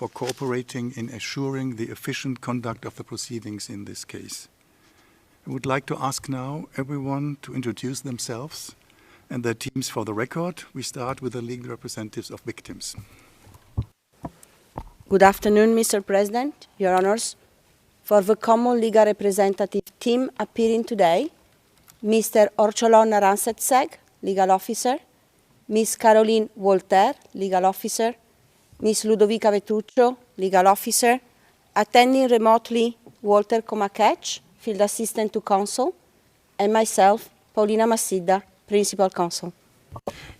for cooperating in assuring the efficient conduct of the proceedings in this case. I would like to ask now everyone to introduce themselves and their teams for the record. We start with the legal representatives of victims. Good afternoon, Mr. President, Your Honors. For the common legal representative team appearing today, Mr. Orcholon Narantsetseg, legal officer, Ms. Caroline Walter, legal officer, Ms. Ludovica Vetruccio, legal officer, attending remotely Walter Komakech, field assistant to counsel, and myself, Paulina Massidda, principal counsel.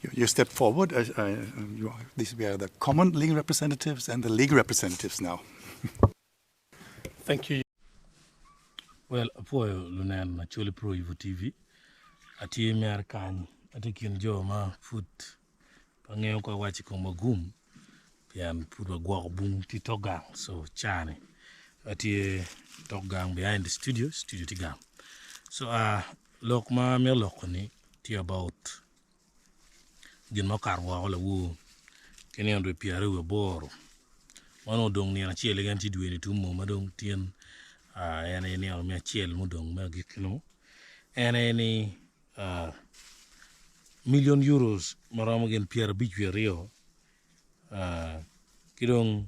You, you step forward. Uh, uh, you are, these we are the common legal representatives and the legal representatives now. Thank you. Well, apwoyo lunen Acholi Pro Evo TV. Atye mere kany, atye kin jo ma pud pe angeyo ka awaco i kom agum pien pud wagwoko bung tye tok gang so cani atye tok gang behind the studio, studio tye gang. So uh, lok ma amito loko ni tye about gin ma okato woko lawor ki nino dwe pyeraryo wiye aboro ma nongo odong nino acel keken ci dwe ni tum ma dong tin en aye nino me acel mudong me agikki nu en aye ni million euros maromo gin pyerabic wiye aryo ki dong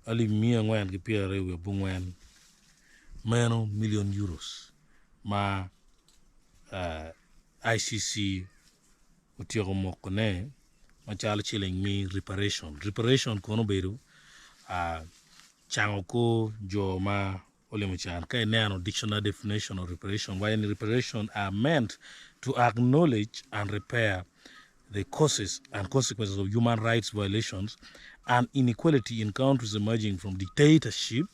alip miya angwen ki pyeraryo wiye abongwen meno million euros ma ICC otyeko mokone macalo ciling me reparation. Reparation kono obedo cango kor jo ma olimo can. Ka ineno dictionary definition of reparation waco ni reparation are meant to acknowledge and repair the causes and consequences of human rights violations and inequality in countries emerging from dictatorship,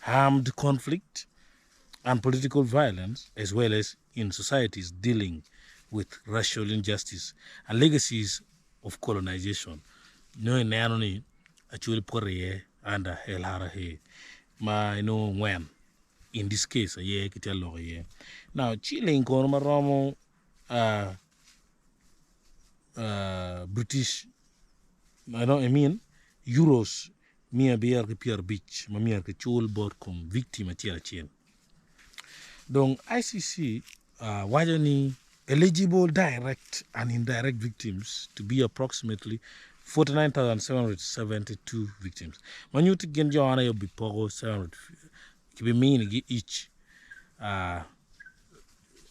armed conflict, and political violence, as well as in societies dealing with racial injustice and legacies of colonization. Nongo ineno ni Acholi poto iye under LRA ma inongo ngwen in this case aye kitye ka lok iye. Now ciling kono ma romo uh, uh, British I mean euros 750 ma myero kicul bot kom victim acel acel. Dong ICC uh, waco ni eligible direct and indirect victims to be approximately 49,772 victims. Ma nyuto gin jo an aye obipoko 700 kibiminigi each uh,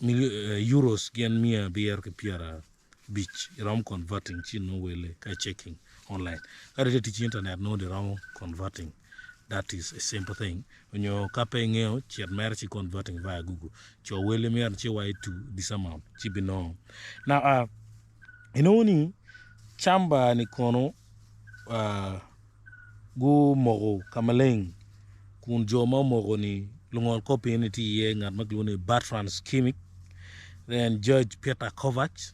euros gin 750 iromo converting ci nongo wele ka i checking online ka dong itye tic ki internet nongo dong iromo converting that is a simple thing onyo ka pe ingeyo cit mere ci converting via google co wele myero ci wa to this amount ci ibinongo now uh, inongo ni camba ni kono uh, gumoko ka maleng kun jo ma omoko ni lungol kop eni tye iye ngat ma kilwongo ni Bertrand Schimick then Judge Peter Kovacs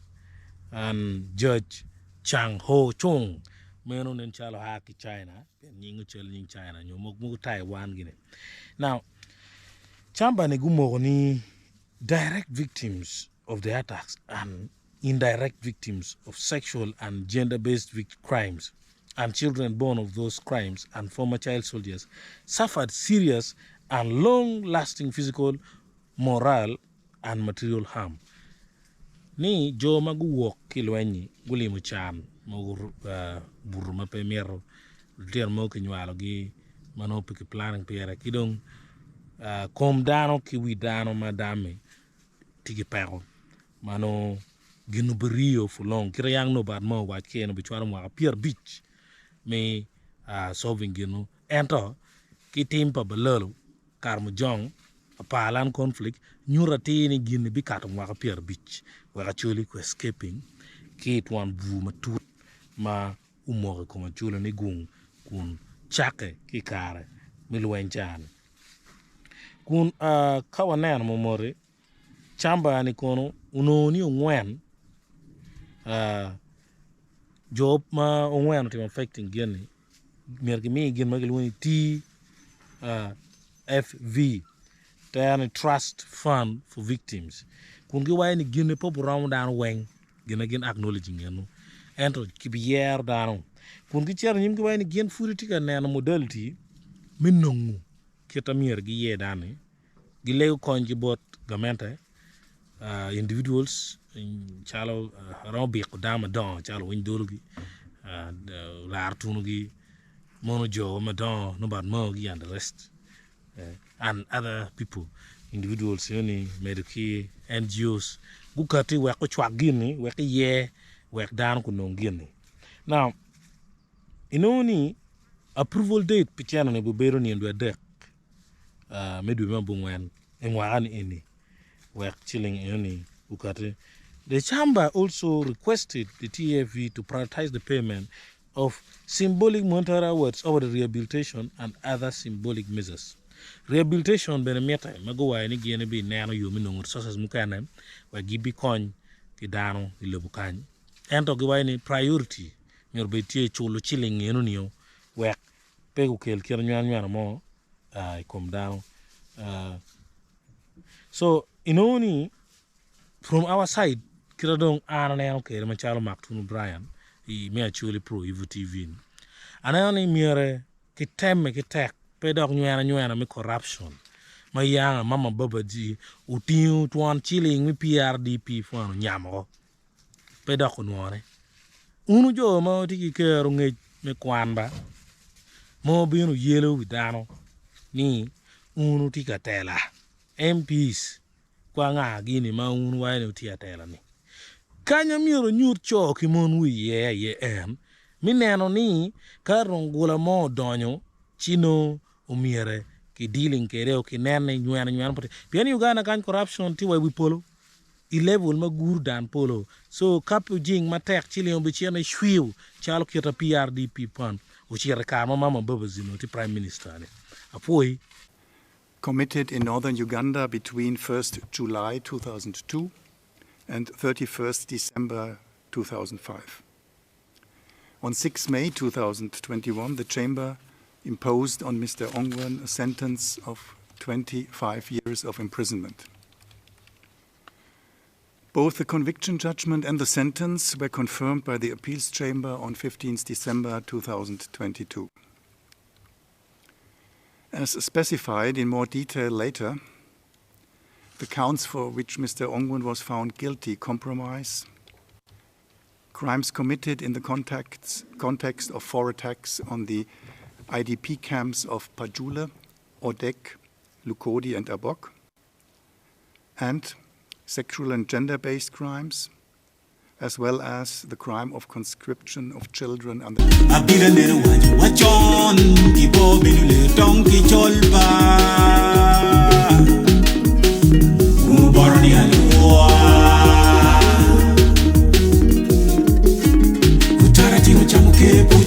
and Judge Chang Ho Chung meno nen calo oa ki China pien nyinge cal nying China nyo mogo Taiwan gini. Now Chamba ni gumoko ni direct victims of the attacks and indirect victims of sexual and gender-based crimes and children born of those crimes and former child soldiers suffered serious and long-lasting physical, moral and material harm. Ni jo ma guwok ki i lweny-nyi gulimo can ma buto ma pe mito, lutino mogo kinywalogi ma nongo pe ki planning pire ki dong kom dano ki wi dano ma dame tye ki peko ma nongo gin obiriyo for long kite yang nongo bat mo owac ki en obicwalo mwaka 50 me solving ginu ento ki tim pa balalo Karamojong Apalan conflict nyuto atir ni gin-ni bikato mwaka 50 wek Acholi ku escaping ki i twon bur matut ma omoko i kom Acholi ni gung kun cakke ki i kare me lweny ca-ni. Kun ka waneno momoti camba ni kono onongo ni ongwen jo ma ongwen otimo affecting gin-ni myero kimi gin ma kilwongo ni TFV tere ni Trust Fund for Victims kun giwaco ni gin-ni pe obiromo dano weng gin ma gin acknowledging eno ento kibiyero dano. Kun gicito anyim giwaco ni gin pud gitye ka neno modality me nongo kit ma myero giyer dano-ni, gilego kony ki bot gamente, individuals calo romo biko dano madongo calo owiny dologi, olar tunugi, mono jo madongo nobert mogi and the rest and other people individuals enoni medo ki NGOs gukati wek gucwak gin-ni wek giyer wek dano gunong gin-ni. Now inongo ni approval date pi cene-ni obibedo nino dwe adek me dwe me abongwen i mwaka ni eni wek ciling enoni okati. The chamber also requested the TFV to prioritize the payment of symbolic monetary awards over the rehabilitation and other symbolic measures. Rehabilitation bene mitte ma guwaco ni gin ibineno yo me nongo resources mukene wek gibikony ki dano i lobo kany. Ento giwaco ni priority myero obed tye i culo ciling enoni wek pe gukel kit anywena nywena mo i kom dano. So inongo ni From our side kita dong an aneno kwede macalo Mark Tunu Brian i me Acholi Pro Evo TV ni aneno ni myere ki temme ki tek pe dok nywena nywena me corruption ma yanga mama baba ji otingo twon ciling me PRDP pwon onyamo ko pe dok onwone. Unu jo ma wutye ki kero ngec me kwan ba ma wubino yelo wi dano ni un wutye ka tela MPs Kwa nga gini ma wun wuwaco ni wutye atela-ni? Kany myero wunyut co ki monwu iye aye en, me neno ni ka rungula mo odonyo ci nongo omyere ki dealing kwede o kinen ni nyweno nyweno pe tye. Pien i Uganda kany corruption tye wa i wi polo i level ma guru dan polo. So ka pe ojing matek ci lim obicito ni cwiu calo kita PRDP pon ocito i kare ma Mama Mbabazi onongo tye prime minister ni. Apwoyi. Committed in northern Uganda between 1st July 2002 and 31st December 2005. On 6 May 2021, the chamber imposed on Mr. Ongwen a sentence of 25 years of imprisonment. Both the conviction judgment and the sentence were confirmed by the appeals chamber on 15th December 2022. As specified in more detail later, the counts for which Mr. Ongwen was found guilty compromise crimes committed in the context, context of four attacks on the IDP camps of Pajule, Odek, Lukodi, and Abok, and sexual and gender-based crimes, as well as the crime of conscription of children under Abila neno waco wacon ki bo bino leyo tong ki col ba Wun wuboro ni alwa Utara tingo camo kepo.